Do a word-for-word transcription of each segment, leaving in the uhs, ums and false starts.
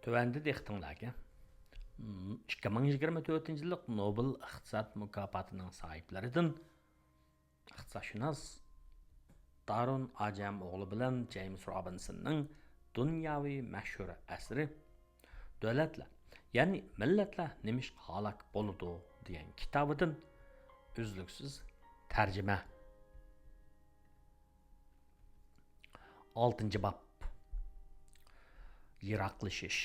تۆۋەندە دىققىتىڭلارغا ئىككى مىڭ يىگىرمە تۆتىنچى يىللىق نوبېل ئىقتىساد مۇكاپاتىنىڭ ساھىبلىرىدىن ئىقتىسادشۇناس دارۇن ئاجەم ئوغلى بىلەن جېيمس روبىنسوننىڭ دۇنياۋى مەشھۇر ئەسىرى دۆلەتلەر، يەنى مىللەتلەر نېمىشقا ھالاك بولىدۇ دېگەن كىتابىدىن ئۈزلۈكسىز تەرجىمە. ئالتىنچى باب. يىراقلىشىش.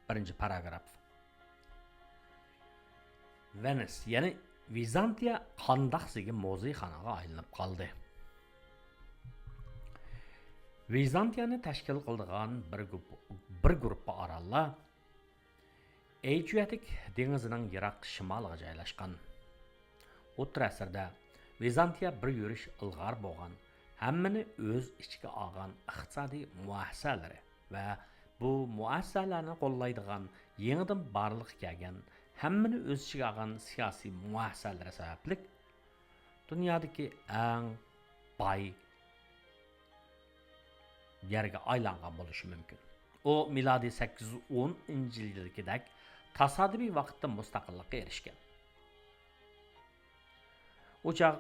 بىرىنچى پاراگراف. ۋېنىس، يەنى ۋىزانتىيە قانداقسىگە مۇزېيخانىغا ئايلىنىپ قالدى. ۋىزانتىيەنى تەشكىل قىلىدىغان بىر گۇپ-، بىر گۇرۇپپا ئاراللار ئېجىئاتىك دېڭىزىنىڭ يىراق شىمالىغا جايلاشقان. ئوتتۇرا ئەسىردە ۋىزانتىيە بىر يۈرۈش ئىلغار بولغان، ھەممىنى ئۆز ئىچىگە ئالغان ئىقتىسادىي مۇئەسسەلىرى ۋە بۇ مۇئەسسەلەرنى قوللايدىغان يېڭىدىن بارلىققا كەلگەن، ھەممىنى ئۆز ئىچىگە ئالغان سىياسىي مۇئەسسەلىرى سەۋەبلىك دۇنيادىكى ئەڭ باي يەرگە ئايلانغان بولۇشى مۇمكىن. ئۇ مىلادىي سەككىز يۈز ئونىنچى يىلدىكىدەك تاسادىپىي ۋاقىتتا مۇستەقىللىققا ئېرىشكەن. ئۇ چاغ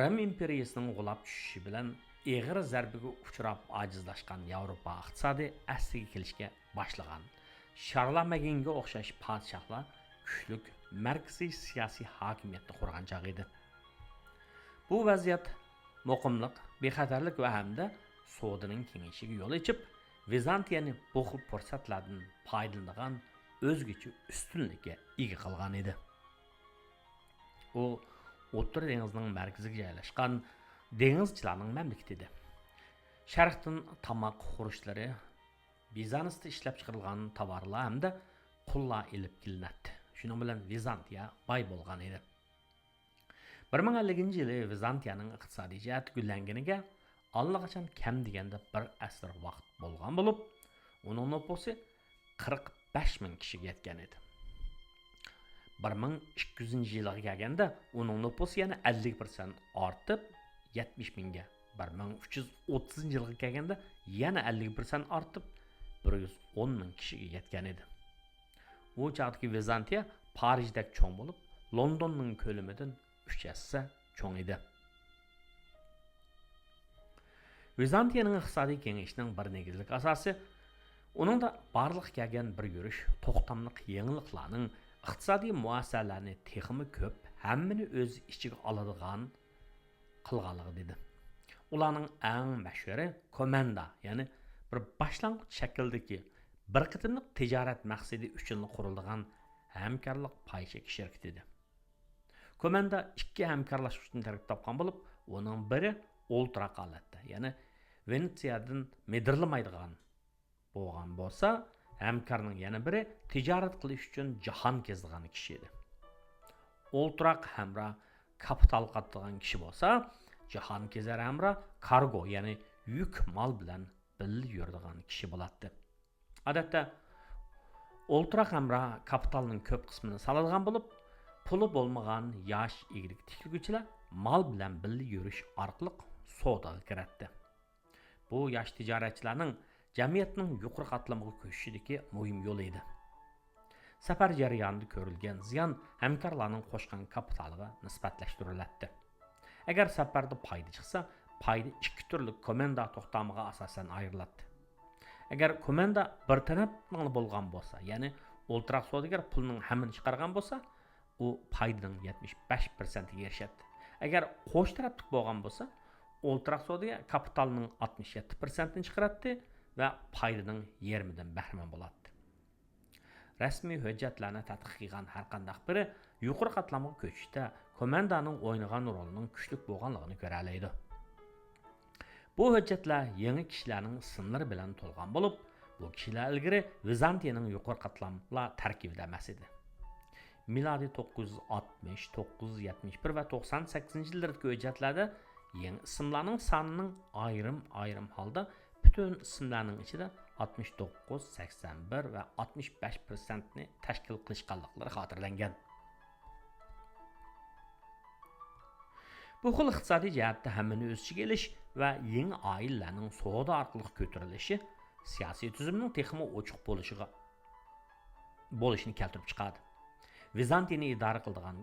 رىم ئىمپېرىيىسىنىڭ غۇلاپ چۈشۈشى بىلەن ئېغىر زەربىگە ئۇچراپ ئاجىزلاشقان ياۋروپا ئىقتىسادى ئەسلىگە كېلىشكە باشلىغان. شارلامەگنگە ئوخشاش پادىشاھلار كۈچلۈك مەركىزىي سىياسىي ھاكىمىيەتنى قۇرغان چاغ ئىدى. بۇ ۋەزىيەت مۇقىملىق، بىخەتەرلىك ۋە ھەمدە سودىنىڭ كېڭىيىشىگە يول ئېچىپ، ۋىزانتىيەنى بۇ خىل پۇرسەتلەردىن پايدىلىنىدىغان ئۆزگىچە ئۈستۈنلۈككە ئىگە قىلغان ئىدى. ئۇ ئوتتۇرا دېڭىزنىڭ مەركىزىگە جايلاشقان دېڭىزچىلارنىڭ مەملىكىتى ئىدى. شەرقتىن تاماق خۇرۇچلىرى، بىزانستا ئىشلەپچىقىرىلغان تاۋارلار ھەمدە قۇللار ئېلىپ كېلىنەتتى. شۇنىڭ بىلەن ۋىزانتىيە باي بولغان ئىدى. بىر مىڭ ئەللىكىنچى يىلى ۋىزانتىيەنىڭ ئىقتىسادىي جەھەتتە گۈللەنگىنىگە ئاللىقاچان كەم دېگەندە بىر ئەسىر ۋاقىت بولغان بولۇپ، ئۇنىڭ نوپۇسى قىرىق بەش مىڭ كىشىگە يەتكەن ئىدى. بىر مىڭ ئىككى يۈزىنچى يىلغا كەلگەندە ئۇنىڭ نوپۇسى يەنە ئەللىك پىرسەنت ئارتىپ، يەتمىش مىڭگە، بىر مىڭ ئۈچ يۈز ئوتتۇزىنچى يىلغا كەلگەندە يەنە ئەللىك پىرسەنت ئارتىپ، بىر يۈز ئون مىڭ كىشىگە يەتكەن ئىدى. ئۇ چاغدىكى ۋىزانتىيە پارىژدەك چوڭ بولۇپ، لوندوننىڭ كۆلىمىدىن ئۈچ ھەسسە چوڭ ئىدى. ۋىزانتىيەنىڭ ئىقتىسادىي كېڭىيىشىنىڭ بىر نېگىزلىك ئاساسى، ئۇنىڭدا بارلىققا كەلگەن بىر يۈرۈش توختاملىق يېڭىلىقلارنىڭ ئىقتىسادىي مۇئەسسەلەرنى تېخىمۇ كۆپ، ھەممىنى ئۆز ئىچىگە ئالىدىغان قىلغانلىقىدا ئىدى. ئۇلارنىڭ ئەڭ مەشھۇرى كوماندا، يەنى بىر باشلانغۇچ شەكىلدىكى بىر قېتىملىق تىجارەت مەقسىتى ئۈچۈنلا قۇرۇلىدىغان ھەمكارلىق پاي چېكىش شىركىتى ئىدى. كوماندا ئىككى ھەمكارلاشقۇچتىن تەركىب تاپقان بولۇپ، ئۇنىڭ بىرى ئولتۇراق ھالەتتە، يەنى ۋېنېتسىيەدىن مىدىرلىمايدىغان بولغان بولسا، ھەمكارنىڭ يەنە بىرى تىجارەت قىلىش ئۈچۈن جاھان كېزىدىغان كىشى ئىدى. ئولتۇراق ھەمراھ كاپىتال قاتىدىغان كىشى بولسا، جاھان كېزەر ھەمراھ كارگو، يەنى يۈك مال بىلەن بىللە يۈرىدىغان كىشى بولاتتى. ئادەتتە، ئولتۇراق ھەمراھ كاپىتالنىڭ كۆپ قىسمىنى سالىدىغان بولۇپ، پۇلى بولمىغان ياش ئىگىلىك تىكلىگۈچىلەر مال بىلەن بىللە يۈرۈش ئارقىلىق سودىغا كىرەتتى. بۇ ياش تىجارەتچىلەرنىڭ جەمئىيەتنىڭ يۇقىرى قاتلىمىغا كۆچۈشىدىكى مۇھىم يولى ئىدى. سەپەر جەريانىدا كۆرۈلگەن زىيان ھەمكارلارنىڭ قوشقان كاپىتالىغا نىسبەتلەشتۈرۈلەتتى. ئەگەر سەپەردە پايدا چىقسا، پايدا ئىككى تۈرلۈك كوماندا توختامىغا ئاساسەن ئايرىلاتتى. ئەگەر كوماندا بىر تەرەپنىڭلا بولغان بولسا، يەنى ئولتۇراق سودىگەر پۇلنىڭ ھەممىنى چىقارغان بولسا، ئۇ پايدىنىڭ يەتمىش بەش پىرسەنتىگە ئېرىشەتتى. ئەگەر قوش تەرەپلىك بولغان بولسا، ئولتۇراق سودىگەر كاپىتالنىڭ ئاتمىش يەتتە پىرسەنتىنى چىقىراتتى ۋە پايدىنىڭ يېرىمىدىن بەھرىمەن بولاتتى. رەسمىي ھۆججەتلەرنى تەتقىق قىلغان ھەرقانداق بىرى يۇقىرى قاتلامغا كۆچۈشتە كوماندانىڭ ئوينىغان رولىنىڭ كۈچلۈك بولغانلىقىنى كۆرەلەيدۇ. بۇ ھۆججەتلەر يېڭى كىشىلەرنىڭ ئىسىملىرى بىلەن تولغان بولۇپ، بۇ كىشىلەر ئىلگىرى ۋىزانتىيەنىڭ يۇقىرى قاتلاملار تەركىبىدە ئەمەس ئىدى. مىلادىي توققۇز يۈز ئاتمىش، توققۇز يۈز يەتمىش بىر ۋە توقسان سەككىزىنچى يىللىرىدىكى ھۆججەتلەردە يېڭى ئىسىملارنىڭ سانىنىڭ ئايرىم-ئايرىم ھالدا پۈتۈن ئىسىملارنىڭ ئىچىدە ئاتمىش توققۇز، سەكسەن بىر ۋە ئاتمىش بەش پىرسەنتنى تەشكىل قىلىشقانلىقلىرى خاتىرىلەنگەن. بۇ خىل ئىقتىسادىي جەھەتتە ھەممىنى ئۆز ئىچىگە ئېلىش ۋە يېڭى ئائىلىلەرنىڭ سودا ئارقىلىق كۆتۈرۈلۈشى سىياسىي تۈزۈمنىڭ تېخىمۇ ئوچۇق بولۇشىغا، بولۇشىنى كەلتۈرۈپ چىقاردى. ۋىزانتىيىنى ئىدارە قىلىدىغان،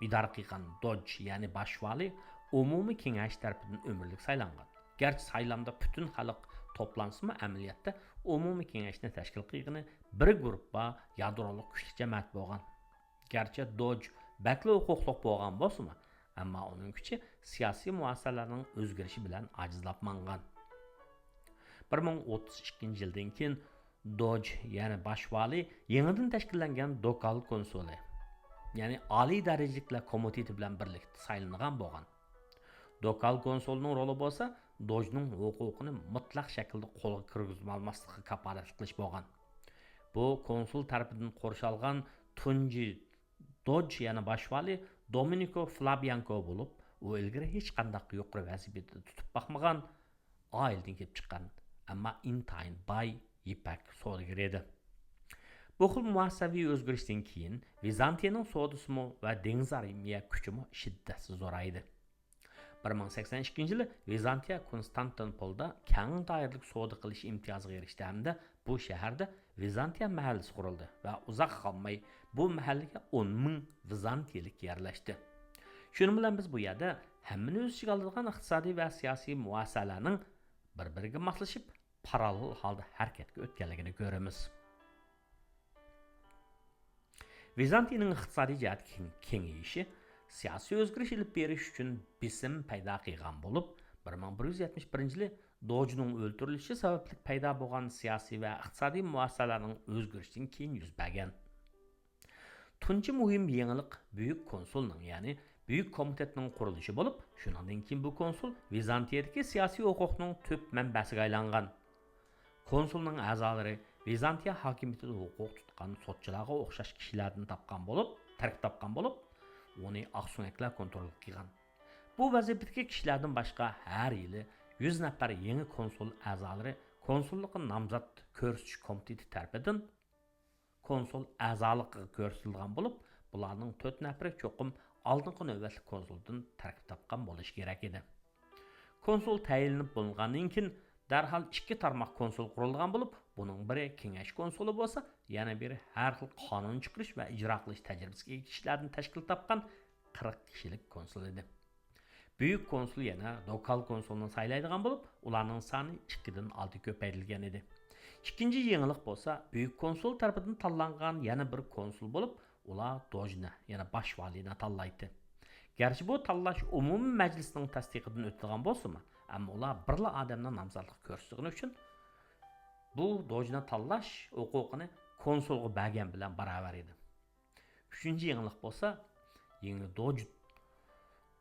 ئىدارە قىلغان دوج، يەنى باش ۋالىي ئومۇمىي كېڭەش تەرىپىدىن ئۆمۈرلۈك سايلانغان. گەرچە سايلامدا پۈتۈن خەلق توپلانسىمۇ، ئەمەلىيەتتە ئومۇمىي كېڭەشنى تەشكىل قىلغىنى بىر گۇرۇپپا يادرولۇق كۈچلۈك جەمەت بولغان. گەرچە دوج بەكلا ھوقۇقلۇق بولغان بولسىمۇ، ئەمما ئۇنىڭ كۈچى سىياسىي مۇئەسسەلەرنىڭ ئۆزگىرىشى بىلەن ئاجىزلاپ ماڭغان. بىر مىڭ ئوتتۇز ئىككىنچى يىلدىن كېيىن دوج، يەنى باش ۋالىي يېڭىدىن تەشكىللەنگەن دوكال كونسۇلى، يەنى ئالىي دەرىجىلىكلەر كومىتېتى بىلەن بىرلىكتە سايلىنىدىغان بولغان. دوكال كونسۇلنىڭ رولى بولسا دوجنىڭ ھوقۇقىنى مۇتلەق شەكىلدە قولغا كىرگۈزمەلمەسلىكقە كاپالەتلىك قىلىش بولغان. بۇ كونسۇل تەرىپىدىن قورشالغان تۇنجى دوج، يەنى باش ۋالىي دومىنىكو فلابيانكو بولۇپ، ئۇ ئىلگىرى ھېچقانداق يۇقىرى ۋەزىپىدە تۇتۇپ باقمىغان ئائىلىدىن كېلىپ چىققان، ئەمما ئىنتايىن باي يىپەك سودىگىرى ئىدى. بۇ خىل مۇئەسسەۋى ئۆزگىرىشتىن كېيىن ۋىزانتىيىنىڭ سودىسىمۇ ۋە دېڭىز ئارمىيە كۈچىمۇ شىددەتسىز زورايدى. بىر مىڭ سەكسەن ئىككىنچى يىلى ۋىزانتىيە كونستانتىنوپولدا كەڭ دائىرىلىك سودا قىلىش ئىمتىيازىغا ئېرىشتى ھەمدە بۇ شەھەردە ۋىزانتىيە مەھەللىسى قۇرۇلدى ۋە ئۇزاق قالماي بۇ مەھەللىگە ئون مىڭ ۋىزانتىيىلىك يەرلەشتى. شۇنىڭ بىلەن بىز بۇ يەردە ھەممىنى ئۆز ئىچىگە ئالىدىغان ئىقتىسادىي ۋە سىياسىي مۇئەسسەلەرنىڭ بىر-بىرىگە ماسلىشىپ، پاراللېل ھالدا ھەرىكەتكە ئۆتكەنلىكىنى كۆرىمىز. ۋىزانتىيىنىڭ ئىقتىسادىي جەھەتتىكى كېڭىيىشى سىياسىي ئۆزگىرىش ئېلىپ بېرىش ئۈچۈن بېسىم پەيدا قىلغان بولۇپ، بىر مىڭ بىر يۈز يەتمىش بىرىنچى يىلى دوجنىڭ ئۆلتۈرۈلۈشى سەۋەبلىك پەيدا بولغان سىياسىي ۋە ئىقتىسادىي مۇئەسسەلەرنىڭ ئۆزگىرىشىدىن كېيىن يۈز بەرگەن. تۇنجى مۇھىم يېڭىلىق بۈيۈك كونسۇلنىڭ، يەنى بۈيۈك كومىتېتنىڭ قۇرۇلۇشى بولۇپ، شۇنىڭدىن كېيىن بۇ كونسۇل ۋىزانتىيىدىكى سىياسىي ھوقۇقنىڭ تۈپ مەنبەسىگە ئايلانغان. كونسۇلنىڭ ئەزالىرى ۋىزانتىيە ھاكىمىيىتىدە ھوقۇق تۇتقان سوتچىلارغا ئوخشاش كىشىلەردىن تاپقان بولۇپ، تەركىب تاپقان بولۇپ، ئۇنى ئاقسۆڭەكلەر كونترول قىلغان. بۇ ۋەزىپىدىكى كىشىلەردىن باشقا ھەر يىلى يۈز نەپەر يېڭى كونسۇل ئەزالىرى كونسۇللۇققا نامزات كۆرسىتىش كومىتېتى تەرىپىدىن كونسۇل ئەزالىقىغا كۆرسىتىلىدىغان بولۇپ، بۇلارنىڭ تۆت نەپىرى چوقۇم ئالدىنقى نۆۋەتلىك كونسۇلدىن تەركىب تاپقان بولۇشى كېرەك ئىدى. كونسۇل تەيىنلىنىپ بولۇنغاندىن كېيىن، دەرھال ئىككى تارماق كونسۇل قۇرۇلغان بولۇپ، بۇنىڭ بىرى كېڭەش كونسۇلى بولسا، يەنە بىرى ھەر خىل قانۇن چىقىرىش ۋە ئىجرا قىلىش تەجرىبىسىگە ئىگە كىشىلەردىن تەشكىل تاپقان قىرىق كىشىلىك كونسۇل ئىدى. بۈيۈك كونسۇل يەنە دوكال كونسۇلنى سايلايدىغان بولۇپ، ئۇلارنىڭ سانى ئىككىدىن ئالتە كۆپەيتىلگەن ئىدى. ئىككىنچى يېڭىلىق بولسا، بۈيۈك كونسۇل تەرىپىدىن تاللانغان يەنە بىر كونسۇل بولۇپ، ئۇلار دوجنى، يەنى باش ۋالىينى تاللايتتى. گەرچە بۇ تاللاش ئومۇمىي مەجلىسنىڭ تەستىقىدىن ئۆتىدىغان بولسىمۇ، ئەمما ئۇلار بىرلا ئادەمنى نامزاتلىققا كۆرسىتىدىغىنى ئۈچۈن، بۇ دوجنى تاللاش ھوقۇقىنى كونسۇلغا بەرگەن بىلەن باراۋەر ئىدى. ئۈچىنچى يېڭىلىق بولسا، يېڭى دوج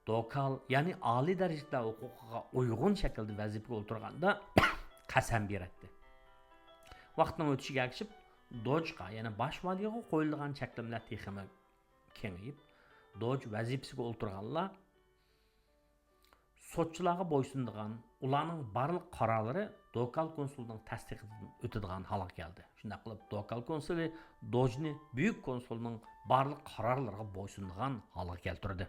دوكال، يەنى ئالىي دەرىجىلىكلەر ھوقۇقىغا ئۇيغۇن شەكىلدە ۋەزىپىگە ئولتۇرغاندا قەسەم بېرەتتى. ۋاقىتنىڭ ئۆتۈشىگە ئەگىشىپ، دوجقا، يەنى باش ۋالىيغا قويۇلىدىغان چەكلىمىلەر تېخىمۇ كېڭىيىپ، دوج ۋەزىپىسىگە ئولتۇرغانلار سوتچىلارغا بويسۇنىدىغان، ئۇلارنىڭ بارلىق قارارلىرى دوكال كونسۇلنىڭ تەستىقىدىن ئۆتىدىغان ھالغا كەلدى. شۇنداق قىلىپ، دوكال كونسۇلى دوجنى بۈيۈك كونسۇلنىڭ بارلىق قارارلىرىغا بويسۇنىدىغان ھالغا كەلتۈردى.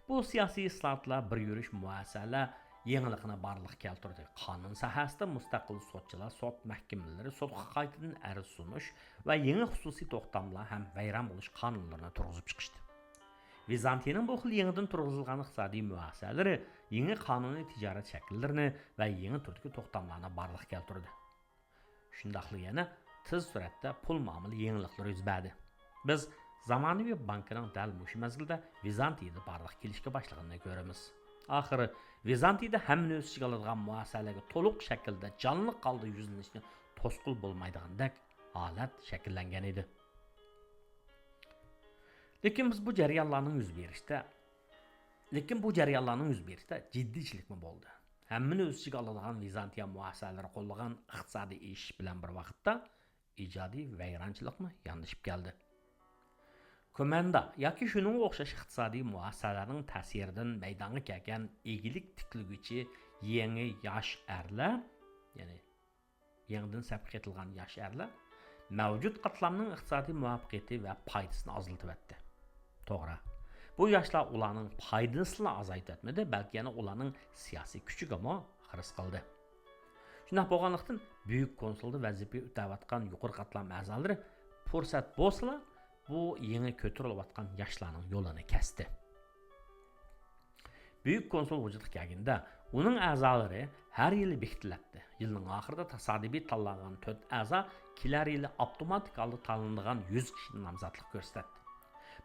بۇ سىياسىي ئىسلاھاتلار بىر يۈرۈش مۇئەسسەلەر يېڭىلىقىنى بارلىققا كەلتۈردى. قانۇن ساھەسىدە مۇستەقىل سوتچىلار، سوت مەھكىمىلىرى، سوتقا قايتىدىن ئەرز سۇنۇش ۋە يېڭى خۇسۇسىي توختاملار ھەم ۋەيران بولۇش قانۇنلىرىنى تۇرغۇزۇپ چىقىشتى. ۋىزانتىيىنىڭ بۇ خىل يېڭىدىن تۇرغۇزۇلغان ئىقتىسادىي مۇئەسسەلىرى يېڭى قانۇنىي تىجارەت شەكىللىرىنى ۋە يېڭى تۈردىكى توختاملارنى بارلىققا كەلتۈردى. شۇنداقلا يەنە تېز سۈرئەتتە پۇل مۇئامىلە يېڭىلىقلىرى يۈز بەردى. بىز زامانىۋى بانكىنىڭ دەل مۇشۇ مەزگىلدە ۋىزانتىيىدا بارلىققا كېلىشكە باشلىغىنىنى كۆرىمىز. ئاخىرى ۋىزانتىيىدا ھەممىنى ئۆز ئىچىگە ئالىدىغان مۇئەسسەلەرگە تولۇق شەكىلدە جانلىق ھالدا يۈزلىنىشنى توسقىلى بولمايدىغاندەك ھالەت شەكىللەنگەن ئىدى. لېكىن بىز بۇ جەريانلارنىڭ يۈز بېرىشتە، لېكىن بۇ جەريانلارنىڭ يۈز بېرىشتە جىددىيچىلىكمۇ بولدى. ھەممىنى ئۆز ئىچىگە ئالىدىغان ۋىزانتىيە مۇئەسسەلىرى قوللىغان ئىقتىسادىي ئېشىش بىلەن بىر ۋاقىتتا ئىجادىي ۋەيرانچىلىقمۇ ياندىشىپ كەلدى. كوماندا ياكى شۇنىڭغا ئوخشاش ئىقتىسادىي مۇئەسسەلەرنىڭ تەسىرىدىن مەيدانغا كەلگەن ئىگىلىك تىكلىگۈچى يېڭى ياش ئەرلەر، يەنى يېڭىدىن سەپكە قېتىلغان ياش ئەرلەر مەۋجۇت قاتلامنىڭ ئىقتىسادىي مۇۋەپپەقىيىتى ۋە پايدىسىنى ئازلىتىۋەتتى. توغرا، بۇ ياشلار ئۇلارنىڭ پايدىسىنىلا ئازايتىۋەتمىدى، بەلكى يەنە ئۇلارنىڭ سىياسىي كۈچىگىمۇ خىرىس قىلدى. شۇنداق بولغانلىقتىن، بۈيۈك كونسۇلدا ۋەزىپە ئۆتەۋاتقان يۇقىرى قاتلام ئەزالىرى پۇرسەت بولسىلا، بۇ يېڭى كۆتۈرۈلۈۋاتقان ياشلارنىڭ يولىنى كەستى. بۈيۈك كونسۇل ۋۇجۇدقا كەلگەندە، ئۇنىڭ ئەزالىرى ھەر يىلى بېكىتىلەتتى. يىلنىڭ ئاخىرىدا تاسادىپىي تاللانغان تۆت ئەزا كېلەر يىلى ئاپتوماتىك ھالدا تاللىنىدىغان يۈز كىشىنى نامزاتلىق كۆرسىتەتتى.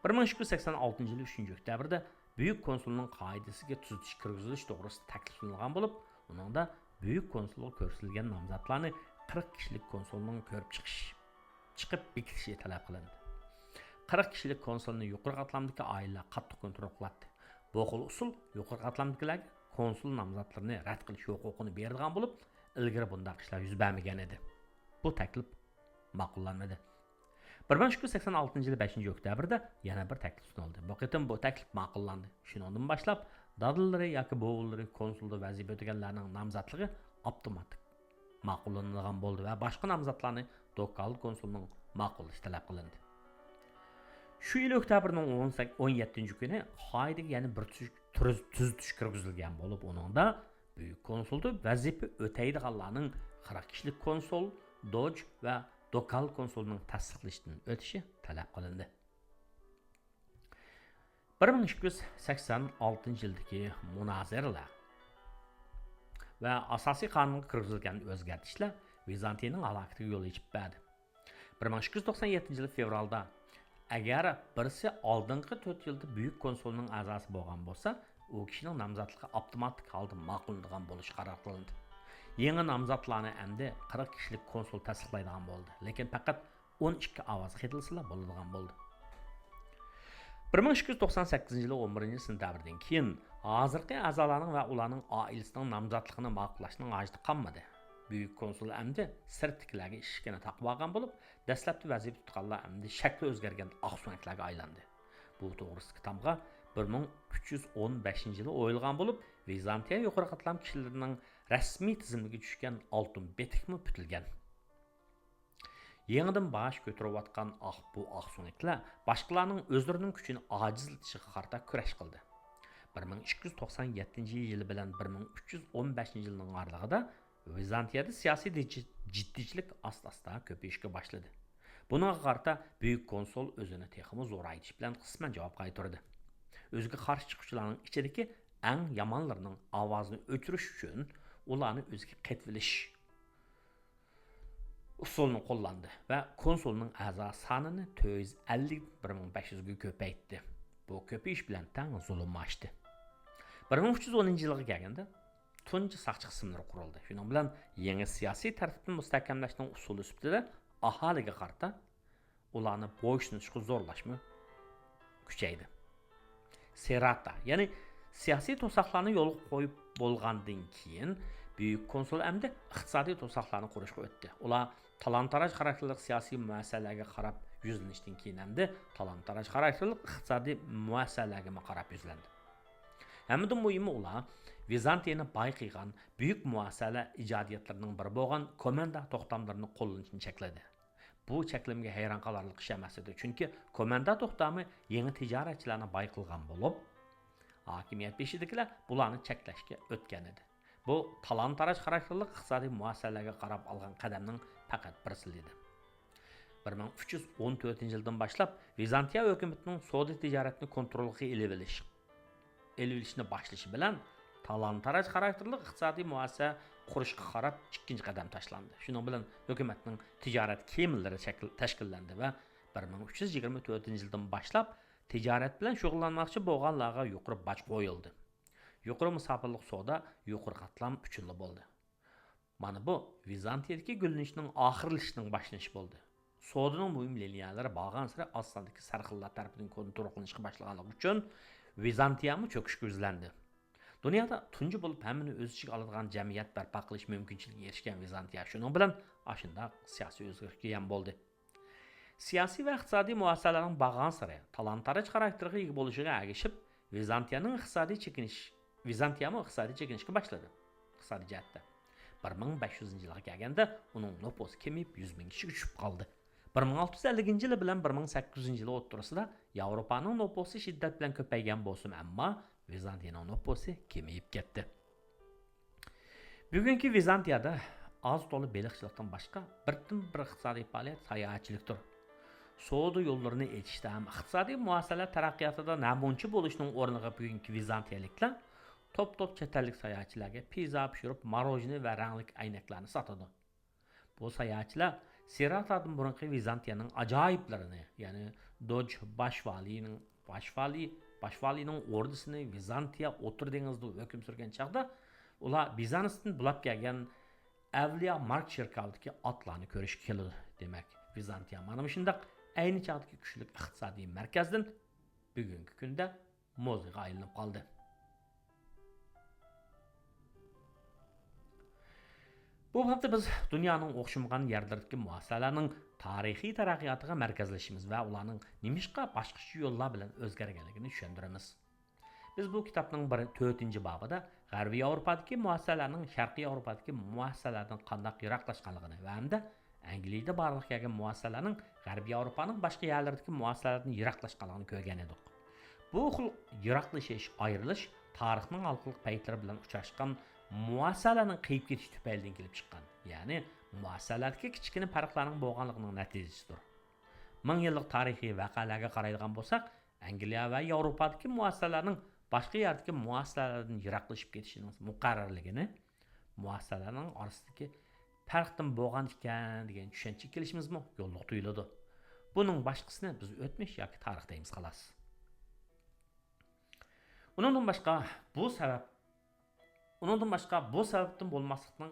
بىر مىڭ ئىككى يۈز سەكسەن ئالتىنچى يىلى ئۈچىنچى ئۆكتەبىردە بۈيۈك كونسۇلنىڭ قائىدىسىگە تۈزىتىش كىرگۈزۈلۈش توغرىسىدا تەكلىپ سۇنۇلغان بولۇپ، ئۇنىڭدا بۈيۈك كونسۇلغا كۆرسىتىلگەن نامزاتلارنى قىرىق كىشىلىك كونسۇلنىڭ كۆرۈپ چىقىش، چىقىپ بېكىتىشى تەلەپ قىلىندى. قىرىق كىشىلىك كونسۇلنى يۇقىرى قاتلامدىكى ئائىلىلەر قاتتىق كونترول قىلاتتى. بۇ خىل ئۇسۇل يۇقىرى قاتلامدىكىلەرگە كونسۇل نامزاتلىرىنى رەت قىلىش ھوقۇقىنى بېرىدىغان بولۇپ، ئىلگىرى بۇنداق ئىشلار يۈز بەرمىگەن ئىدى. بۇ تەكلىپ ماقۇللانمىدى. بىر مىڭ ئىككى يۈز سەكسەن ئالتىنچى يىلى بەشىنچى ئۆكتەبىردە يەنە بىر تەكلىپ سۇنۇلدى. بۇ قېتىم بۇ تەكلىپ ماقۇللاندى. شۇنىڭدىن باشلاپ دادىلىرى ياكى بوۋىلىرى كونسۇلدا ۋەزىپە ئۆتىگەنلەرنىڭ نامزاتلىقى ئاپتوماتىك ماقۇللىنىدىغان بولدى ۋە باشقا نامزاتلارنى دوكال كونسۇلنىڭ ماقۇللىشى تەلەپ قىلىندى. شۇ يىل ئۆكتەبىرنىڭ ئون سەككىز، ئون يەتتىنچى كۈنى قائىدىگە يەنە بىر تۈز-، تۈز-، تۈزىتىش كىرگۈزۈلگەن بولۇپ، ئۇنىڭدا بۈيۈك كونسۇلدا ۋەزىپە ئۆتەيدىغانلارنىڭ قىرىق كىشىلىك كونسۇل، دوج ۋە دوكال كونسۇلنىڭ تەستىقلىشىدىن ئۆتۈشى تەلەپ قىلىندى. بىر مىڭ ئىككى يۈز سەكسەن ئالتىنچى يىلدىكى مۇنازىرىلەر ۋە ئاساسىي قانۇنغا كىرگۈزۈلگەن ئۆزگەرتىشلەر ۋىزانتىيىنىڭ ھالاكىتىگە يول ئېچىپ بەردى. بىر مىڭ ئىككى يۈز توقسان يەتتىنچى يىلى فېۋرالدا، ئەگەر بىرسى ئالدىنقى تۆت يىلدا بۈيۈك كونسۇلنىڭ ئەزاسى بولغان بولسا، ئۇ كىشىنىڭ نامزاتلىقى ئاپتوماتىك ھالدا ماقۇللىنىدىغان بولۇشى قارار قىلىندى. يېڭى نامزاتلارنى ئەمدى قىرىق كىشىلىك كونسۇل تەستىقلايدىغان بولدى، لېكىن پەقەت ئون ئىككى ئاۋازغا قېتىلسىلا بولىدىغان بولدى. بىر مىڭ ئىككى يۈز توقسان سەككىزىنچى يىلى ئون بىرىنچى سېنتەبىردىن كېيىن، ھازىرقى ئەزالارنىڭ ۋە ئۇلارنىڭ ئائىلىسىنىڭ نامزاتلىقىنى ماقۇللاشنىڭ ھاجىتى قالمىدى. بۈيۈك كونسۇل ئەمدى سىرتتىكىلەرگە ئىشىكىنى تاقىۋالغان بولۇپ، دەسلەپتە ۋەزىپە تۇتقانلار ئەمدى شەكلى ئۆزگەرگەن ئاقسۆڭەكلەرگە ئايلاندى. بۇ توغرىسىدىكى تامغا بىر مىڭ ئۈچ يۈز ئون بەشىنچى يىلى ئويۇلغان بولۇپ، ۋىزانتىيە يۇقىرى قاتلام كىشىلىرىنىڭ رەسمىي تىزىملىكىگە چۈشكەن ئالتۇن بېتىكمۇ پۈتۈلگەن. يېڭىدىن باش كۆتۈرۈۋاتقان ئاق-، بۇ ئاقسۆڭەكلەر باشقىلارنىڭ ئۆزلىرىنىڭ كۈچىنى ئاجىزلىتىشىغا قارىتا كۈرەش قىلدى. بىر مىڭ ئىككى يۈز توقسان يەتتىنچى يىلى بىلەن بىر مىڭ ئۈچ يۈز ئون بەشىنچى يىلنىڭ ئارىلىقىدا ۋىزانتىيەدە سىياسىي دىجى-، جىددىيچىلىك ئاستا-ئاستا كۆپىيىشكە باشلىدى. بۇنىڭغا قارىتا بۈيۈك كونسۇل ئۆزىنى تېخىمۇ زورايتىش بىلەن قىسمەن جاۋاب قايتۇردى. ئۆزىگە قارشى چىققۇچىلارنىڭ ئىچىدىكى ئەڭ يامانلىرىنىڭ ئاۋازىنى ئۆچۈرۈش ئۈچۈن ئۇلارنى ئۆزىگە قېتىۋېلىش ئۇسۇلىنى قوللاندى ۋە كونسۇلنىڭ ئەزا سانىنى تۆت يۈز ئەللىك بىر مىڭ بەش يۈزگە كۆپەيتتى. بۇ كۆپىيىش بىلەن تەڭ زۇلۇم ئاشتى. بىر مىڭ ئۈچ يۈز ئونىنچى يىلغا كەلگەندە، تۇنجى ساقچى قىسىملىرى قۇرۇلدى. شۇنىڭ بىلەن يېڭى سىياسىي تەرتىپنى مۇستەھكەملەشنىڭ ئۇسۇلى سۈپىتىدە ئاھالىگە قارىتا ئۇلارنى بويسۇنۇشقا زورلاشمۇ كۈچەيدى. سېراتا، يەنى سىياسىي توساقلارنى يولغا قويۇپ بولغاندىن كېيىن، بۈيۈك كونسۇل ئەمدى ئىقتىسادىي توساقلارنى قۇرۇشقا ئۆتتى. ئۇلار تالان-تاراج خاراكتېرلىك سىياسىي مۇئەسسەلەرگە قاراپ يۈزلىنىشتىن كېيىن، ئەمدى تالان-تاراج خاراكتېرلىك ئىقتىسادىي مۇئەسسەلەرگىمۇ قاراپ يۈزلەندى. ھەممىدىن مۇھىمى، ئۇلار ۋىزانتىيەنى باي قىلغان بۈيۈك مۇئەسسەلەر ئىجادىيەتلىرىنىڭ بىرى بولغان كوماندا توختاملىرىنى قوللىنىشنى چەكلىدى. بۇ چەكلىمىگە ھەيران قالارلىق ئىش ئەمەس ئىدى، چۈنكى كوماندا توختامى يېڭى تىجارەتچىلەرنى باي قىلغان بولۇپ، ھاكىمىيەت بېشىدىكىلەر بۇلارنى چەكلەشكە ئۆتكەن ئىدى. بۇ تالان-تاراج خاراكتېرلىك ئىقتىسادىي مۇئەسسەلەرگە قاراپ ئالغان قەدەمنىڭ پەقەت بىر سىلى ئىدى. بىر مىڭ ئۈچ يۈز ئون تۆتىنچى يىلدىن باشلاپ ۋىزانتىيە ھۆكۈمىتىنىڭ سودا تىجارەتنى كونترولغا ئېلىۋېلىش، ئېلىۋېلىشنى باشلىشى بىلەن، تالان-تاراج خاراكتېرلىك ئىقتىسادىي مۇئەسسەسە قۇرۇشقا قاراپ ئىككىنچى قەدەم تاشلاندى. شۇنىڭ بىلەن ھۆكۈمەتنىڭ تىجارەت كېمىلىرى شەكىل-، تەشكىللەندى ۋە بىر مىڭ ئۈچ يۈز يىگىرمە تۆتىنچى يىلدىن باشلاپ تىجارەت بىلەن شۇغۇللانماقچى بولغانلارغا يۇقىرى باج قويۇلدى. يۇقىرى مۇساپىلىق سودا يۇقىرى قاتلام ئۈچۈنلا بولدى. مانا بۇ ۋىزانتىيەدىكى گۈللىنىشنىڭ ئاخىرلىشىشنىڭ باشلىنىشى بولدى. سودىنىڭ مۇھىم لىنىيەلىرى بارغانسېرى ئاز ساندىكى سەرخىللار تەرىپىدىن كونترول قىلىنىشقا باشلىغانلىقى ئۈچۈن ۋىزانتىيەمۇ چۆكۈشكە يۈزلەندى. دۇنيادا تۇنجى بولۇپ ھەممىنى ئۆز ئىچىگە ئالىدىغان جەمئىيەت بەرپا قىلىش مۇمكىنچىلىكىگە ئېرىشكەن ۋىزانتىيە شۇنىڭ بىلەن ئاشۇنداق سىياسىي ئۆزگىرىشكە يەم بولدى. سىياسىي ۋە ئىقتىسادىي مۇئەسسەسەلەرنىڭ بارغانسېرى تالان-تاراج خاراكتېرىغا ئىگە بولۇشىغا ئەگىشىپ، ۋىزانتىيەنىڭ ئىقتىسادىي چېكىنىش، ۋىزانتىيەمۇ ئىقتىسادىي چېكىنىشكە باشلىدى. ئىقتىسادىي جەھەتتە. بىر مىڭ بەش يۈزىنچى يىلغا كەلگەندە ئۇنىڭ نوپۇسى كېمىيىپ، يۈز مىڭ كىشىگە چۈشۈپ قالدى. بىر مىڭ ئالتە يۈز ئەللىكىنچى يىلى بىلەن بىر مىڭ سەككىز يۈزىنچى يىلى ئوتتۇرىسىدا ياۋروپانىڭ نوپۇسى شىددەت بىلەن كۆپەيگەن بولسىمۇ، ئەمما ۋىزانتىيەنىڭ نوپۇسى كېمىيىپ كەتتى. بۈگۈنكى ۋىزانتىيەدە ئاز تولا بېلىقچىلىقتىن باشقا بىردىنبىر ئىقتىسادىي پائالىيەت ساياھەتچىلىكتۇر. سودا يوللىرىنى ئېچىشتا ھەم ئىقتىسادىي مۇئەسسەلەر تەرەققىياتىدا نەمۇنىچى بولۇشنىڭ ئورنىغا بۈگۈنكى ۋىزانتىيەلىكلەر توپ-توپ چەت ئەللىك ساياھەتچىلەرگە پىززا پىشۇرۇپ، ماروژنى ۋە رەڭلىك ئەينەكلەرنى ساتىدۇ. بۇ ساياھەتچىلەر سېراتادىن بۇرۇنقى ۋىزانتىيەنىڭ ئاجايىپلىرىنى، يەنى دوج باش ۋالىينىڭ، باش ۋالىي، باش ۋالىينىڭ ئوردىسىنى، ۋىزانتىيە ئوتتۇرا دېڭىزدا ھۆكۈم سۈرگەن چاغدا ئۇلار بىزانستىن بۇلاپ كەلگەن ئەۋلىيا مارك چېركاۋىدىكى ئاتلارنى كۆرۈشكە كېلىدۇ. دېمەك، ۋىزانتىيە مانا مۇشۇنداق ئەينى چاغدىكى كۈچلۈك ئىقتىسادىي مەركەزدىن بۈگۈنكى كۈندە مۇزېيغا ئايلىنىپ قالدى. بۇ بابتا بىز دۇنيانىڭ ئوخشىمىغان يەرلىرىدىكى مۇئەسسەلەرنىڭ تارىخىي تەرەققىياتىغا مەركەزلىشىمىز ۋە ئۇلارنىڭ نېمىشقا باشقىچە يوللار بىلەن ئۆزگەرگەنلىكىنى چۈشەندۈرىمىز. بىز بۇ كىتابنىڭ بىر، تۆتىنچى بابىدا غەربىي ياۋروپادىكى مۇئەسسەسەلەرنىڭ شەرقىي ياۋروپادىكى مۇئەسسەسەلەردىن قانداق يىراقلاشقانلىقىنى ۋە ھەمدە ئەنگلىيەدە بارلىققا كەلگەن مۇئەسسەسەلەرنىڭ غەربىي ياۋروپانىڭ باشقا يەرلىرىدىكى مۇئەسسەسەلەردىن يىراقلاشقانلىقىنى كۆرگەن ئىدۇق. بۇ خىل يىراقلىشىش، ئايرىلىش تارىخنىڭ ھالقىلىق پەيتلىرى بىلەن ئۇچراشقان مۇئەسسەسەلەرنىڭ قېيىپ كېتىش تۈپەيلىدىن كېلىپ چىققان، يەنى مۇئەسسەسەلەردىكى كىچىككىنە پەرقلەرنىڭ بولغانلىقىنىڭ نەتىجىسىدۇر. مىڭ يىللىق تارىخىي ۋەقەلەرگە قارايدىغان بولساق، ئەنگلىيە ۋە ياۋروپادىكى مۇئەسسەسەلەرنىڭ باشقا يەردىكى مۇئەسسەسەلەردىن يىراقلىشىپ كېتىشىنىڭ مۇقەررەرلىكىنى مۇئەسسەسەلەرنىڭ ئارىسىدىكى پەرقتىن بولغان ئىكەن دېگەن چۈشەنچىگە كېلىشىمىزمۇ يوللۇق تۇيۇلىدۇ. بۇنىڭ باشقىسىنى بىز ئۆتمۈش ياكى تارىخ دەيمىز، خالاس. ئۇنىڭدىن باشقا بۇ سەۋەب، ئۇنىڭدىن باشقا بۇ سەۋەبتىن بولماسلىقنىڭ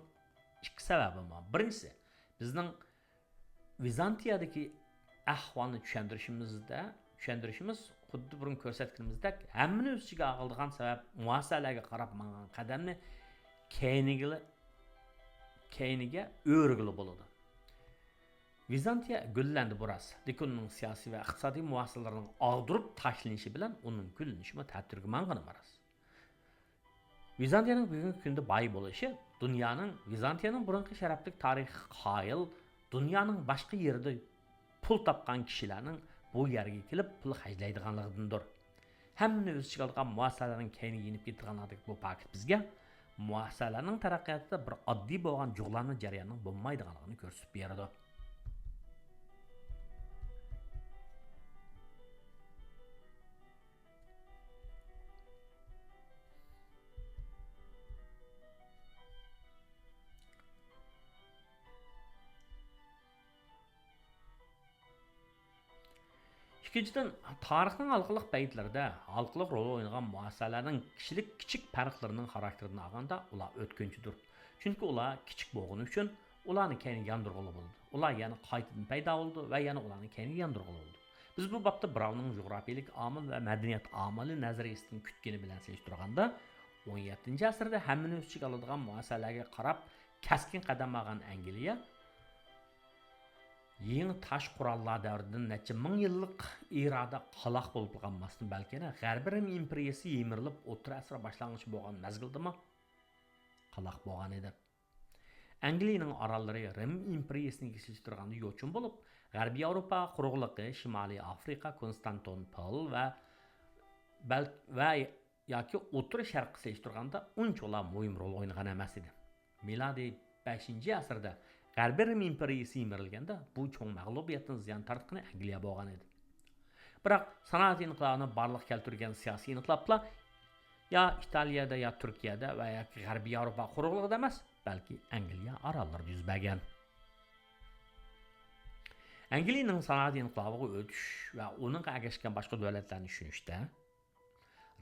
ئىككى سەۋەبى بار. بىرىنچىسى، بىزنىڭ ۋىزانتىيەدىكى ئەھۋالنى چۈشەندۈرۈشىمىزدە، چۈشەندۈرۈشىمىز خۇددى بۇرۇن كۆرسەتكىنىمىزدەك، ھەممىنى ئۆز ئىچىگە ئالىدىغان سەۋەب مۇئەسسەسەلەرگە قاراپ ماڭغان قەدەمنى كەينىگىلا-، كەينىگە ئۆرۈگىلى بولىدۇ. ۋىزانتىيە گۈللەندى، بۇ راست، لېكىن ئۇنىڭ سىياسىي ۋە ئىقتىسادىي مۇئەسسەسەلەرنىڭ ئاغدۇرۇپ تاشلىنىشى بىلەن ئۇنىڭ گۈللىنىشىمۇ تەتۈرگە ماڭغىنىمۇ راست. ۋىزانتىيەنىڭ بۈگۈنكى كۈندە باي بولۇشى دۇنيانىڭ، ۋىزانتىيەنىڭ بۇرۇنقى شەرەپلىك تارىخىغا قايىل، دۇنيانىڭ باشقا يېرىدە پۇل تاپقان كىشىلەرنىڭ بۇ يەرگە كېلىپ پۇل خەجلەيدىغانلىقىدىندۇر. ھەممىنى ئۆز ئىچىگە ئالىدىغان مۇئەسسەسەلەرنىڭ كەينىگە يېنىپ كېتىدىغانلىقىدەك بۇ پاكىت بىزگە مۇئەسسەسەلەرنىڭ تەرەققىياتىدا بىر ئاددىي بولغان جۇغلانما جەرياننىڭ بولمايدىغانلىقىنى كۆرسىتىپ بېرىدۇ. ئىككىنچىدىن، تارىخنىڭ ھالقىلىق پەيتلىرىدە ھالقىلىق رول ئوينىغان مۇئەسسەسەلەرنىڭ كىشىلىك كىچىك پەرقلىرىنىڭ خاراكتېرىدىن ئالغاندا، ئۇلار ئۆتكۈنچىدۇر. چۈنكى ئۇلار كىچىك بولغىنى ئۈچۈن، ئۇلارنى كەينىگە ياندۇرغىلى بولىدۇ. ئۇلار يەنە قايتىدىن پەيدا بولىدۇ ۋە يەنە ئۇلارنى كەينىگە ياندۇرغىلى بولىدۇ. بىز بۇ بابتا براۋنىڭ جۇغراپىيەلىك ئامىل ۋە مەدەنىيەت ئامىلى نەزەرىيىسىدىن كۈتكىنى بىلەن سېلىشتۇرغاندا، ئون يەتتىنچى ئەسىردە ھەممىنى ئۆز ئىچىگە ئالىدىغان مۇئەسسەسەلەرگە قاراپ كەسكىن قەدەم ئالغان ئەنگلىيە، يېڭى تاش قوراللار دەۋرىدىن نەچچە مىڭ يىللىق ئېرادا قالاق بولۇپلا قالماستىن، بەلكى يەنە غەربىي رىم ئىمپېرىيىسى يىمىرىلىپ، ئوتتۇرا ئەسىر باشلانغۇچە بولغان مەزگىلدىمۇ قالاق بولغان ئىدى. ئەنگلىيەنىڭ ئاراللىرى رىم ئىمپېرىيىسىنىڭكىگە سېلىشتۇرغاندا يوچۇن بولۇپ، غەربىي ياۋروپا قۇرۇقلۇقى، شىمالىي ئافرىقا، كونستانتىنوپول ۋە بەل-، ۋە ياكى ئوتتۇرا شەرققە سېلىشتۇرغاندا ئۇنچىۋالا مۇھىم رول ئوينىغان ئەمەس ئىدى. مىلادىي بەشىنچى ئەسىردە غەربىي رىم ئىمپېرىيىسى يىمىرىلگەندە، بۇ چوڭ مەغلۇبىيەتتىن زىيان تارتقىنى ئەنگلىيە بولغان ئىدى. بىراق، سانائەت ئىنقىلابىنى بارلىققا كەلتۈرگەن سىياسىي ئىنقىلابلار يا ئىتالىيەدە، يا تۈركىيەدە ۋە ياكى غەربىي ياۋروپا قۇرۇقلۇقىدا ئەمەس، بەلكى ئەنگلىيە ئاراللىرىدا يۈز بەرگەن. ئەنگلىيەنىڭ سانائەت ئىنقىلابىغا ئۆتۈش ۋە ئۇنىڭغا ئەگەشكەن باشقا دۆلەتلەرنى چۈشىنىشتە،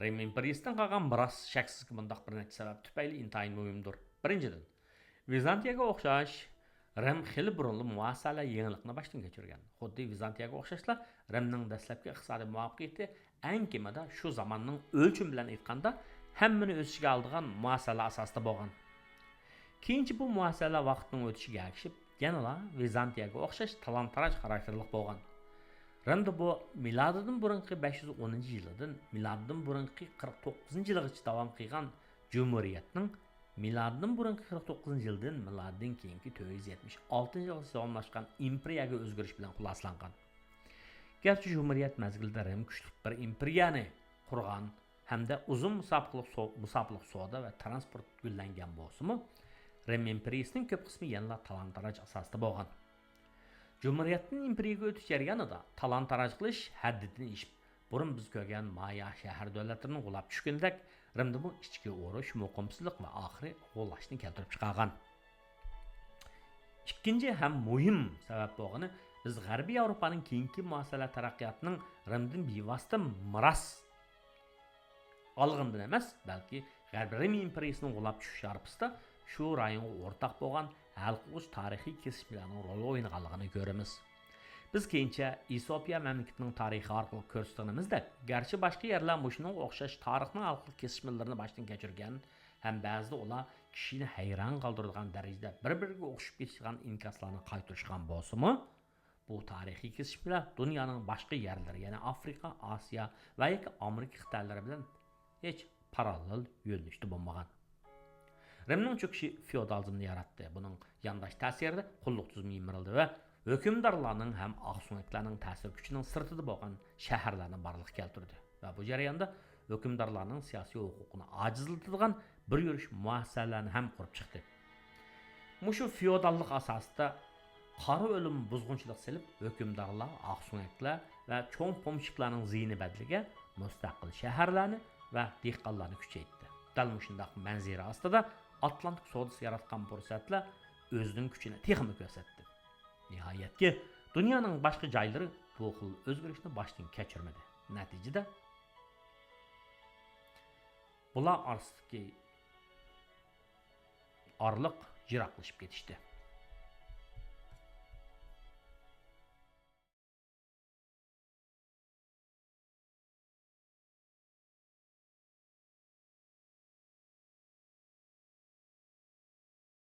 رىم ئىمپېرىيىسىدىن قالغان مىراس شەكسىزكى مۇنداق بىر نەچچە سەۋەب تۈپەيلى ئىنتايىن مۇھىمدۇر. بىرىنچىدىن، ۋىزانتىيەگە ئوخشاش، رىم خېلى بۇرۇنلا مۇئەسسەسەلەر يېڭىلىقنى باشتىن كەچۈرگەن. خۇددى ۋىزانتىيەگە ئوخشاشلا، رىمنىڭ دەسلەپكى ئىقتىسادىي مۇۋەپپەقىيىتى ئەڭ كېمىدا شۇ زاماننىڭ ئۆلچىمى بىلەن ئېيتقاندا، ھەممىنى ئۆز ئىچىگە ئالىدىغان مۇئەسسەسەلەر ئاساسىدا بولغان. كېيىنچە بۇ مۇئەسسەسەلەر ۋاقىتنىڭ ئۆتۈشىگە ئەگىشىپ، يەنىلا ۋىزانتىيەگە ئوخشاش تالان-تاراج خاراكتېرلىك بولغان. رىمدا بۇ مىلادىدىن بۇرۇنقى بەش يۈز ئونىنچى يىلىدىن مىلادىدىن بۇرۇنقى قىرىق توققۇزىنچى يىلىغىچە داۋام قىلغان جۇمھۇرىيەتنىڭ مىلادىدىن بۇرۇنقى قىرىق توققۇزىنچى يىلدىن مىلادىدىن كېيىنكى تۆت يۈز يەتمىش ئالتىنچى يىلغىچە داۋاملاشقان ئىمپېرىيەگە ئۆزگىرىش بىلەن خۇلاسىلانغان. گەرچە جۇمھۇرىيەت مەزگىلىدە رىم كۈچلۈك بىر ئىمپېرىيەنى قۇرغان ھەمدە ئۇزۇن مۇساپىلىق سو-، مۇساپىلىق سودا ۋە ترانسپورت گۈللەنگەن بولسىمۇ، رىم ئىمپېرىيىسىنىڭ كۆپ قىسمى يەنىلا تالان-تاراج ئاساسىدا بولغان. جۇمھۇرىيەتتىن ئىمپېرىيەگە ئۆتۈش جەريانىدا تالان-تاراج قىلىش ھەددىدىن ئېشىپ، بۇرۇن بىز كۆرگەن مايا شەھەر دۆلەتلىرىنىڭ غۇلاپ چۈشكىنىدەك، رىمدىمۇ ئىچكى ئۇرۇش، مۇقىمسىزلىق ۋە ئاخىرى غۇلاشنى كەلتۈرۈپ چىقارغان. ئىككىنچى ھەم مۇھىم سەۋەب بولغىنى، بىز غەربىي ياۋروپانىڭ كېيىنكى مۇئەسسەلە تەرەققىياتىنىڭ رىمدىن بىۋاسىتە مىراس ئالغىنىدىن ئەمەس، بەلكى غەربىي رىم ئىمپېرىيىسىنىڭ غۇلاپ چۈشۈش ھارپىسىدا شۇ رايونغا ئورتاق بولغان ھەل قىلغۇچ تارىخىي كېسىشمىلەرنىڭ رول ئوينىغانلىقىنى كۆرىمىز. بىز كېيىنچە ئېسىئوپىيە مەملىكىتىنىڭ تارىخى ئارقىلىق كۆرسىتىۋېتىمىزدەك، گەرچە باشقا يەرلەر مۇشۇنىڭغا ئوخشاش تارىخنىڭ ھەل قىلغۇچ كېسىشمىلىرىنى باشتىن كەچۈرگەن ھەم بەزىدە ئۇلار كىشىنى ھەيران قالدۇرىدىغان دەرىجىدە بىر-بىرىگە ئوخشىشىپ كېتىدىغان ئىنكاسلارنى قايتۇرۇشقان بولسىمۇ، بۇ تارىخىي كېسىشمىلەر دۇنيانىڭ باشقا يەرلىرى، يەنى ئافرىقا، ئاسىيا ۋە ياكى ئامېرىكا قىتئەلىرى بىلەن ھېچ پاراللېل يۆنىلىشتە بولمىغان. رىمنىڭ چۆكۈشى فېئودالىزمنى ياراتتى. بۇنىڭ يانداش تەسىرىدە قۇللۇق تۈزۈمى يىمىرىلدى ۋە ھۆكۈمدارلارنىڭ ھەم ئاقسۆڭەكلەرنىڭ تەسىر كۈچىنىڭ سىرتىدا بولغان شەھەرلەرنى بارلىققا كەلتۈردى ۋە بۇ جەرياندا ھۆكۈمدارلارنىڭ سىياسىي ھوقۇقىنى ئاجىزلىتىدىغان بىر يۈرۈش مۇئەسسەسەلەرنى ھەم قۇرۇپ چىقتى. مۇشۇ فېئوداللىق ئاساسىدا قارا ئۆلۈم بۇزغۇنچىلىق سېلىپ، ھۆكۈمدارلار، ئاقسۆڭەكلەر ۋە چوڭ پومېشچىكلارنىڭ زىيىنى بەدىلىگە مۇستەقىل شەھەرلەرنى ۋە دېھقانلارنى كۈچەيتتى. دەل مۇشۇنداق مەنزىرە ئاستىدا ئاتلانتىك سودىسى ياراتقان پۇرسەتلەر ئۆزىنىڭ كۈچىنى تېخىمۇ كۆرسەتتى. نىھايەتكى، دۇنيانىڭ باشقا جايلىرى بۇ خىل ئۆزگىرىشنى باشتىن كەچۈرمىدى. نەتىجىدە، بۇلار ئارىسىدىكى ئارىلىق يىراقلىشىپ كېتىشتى.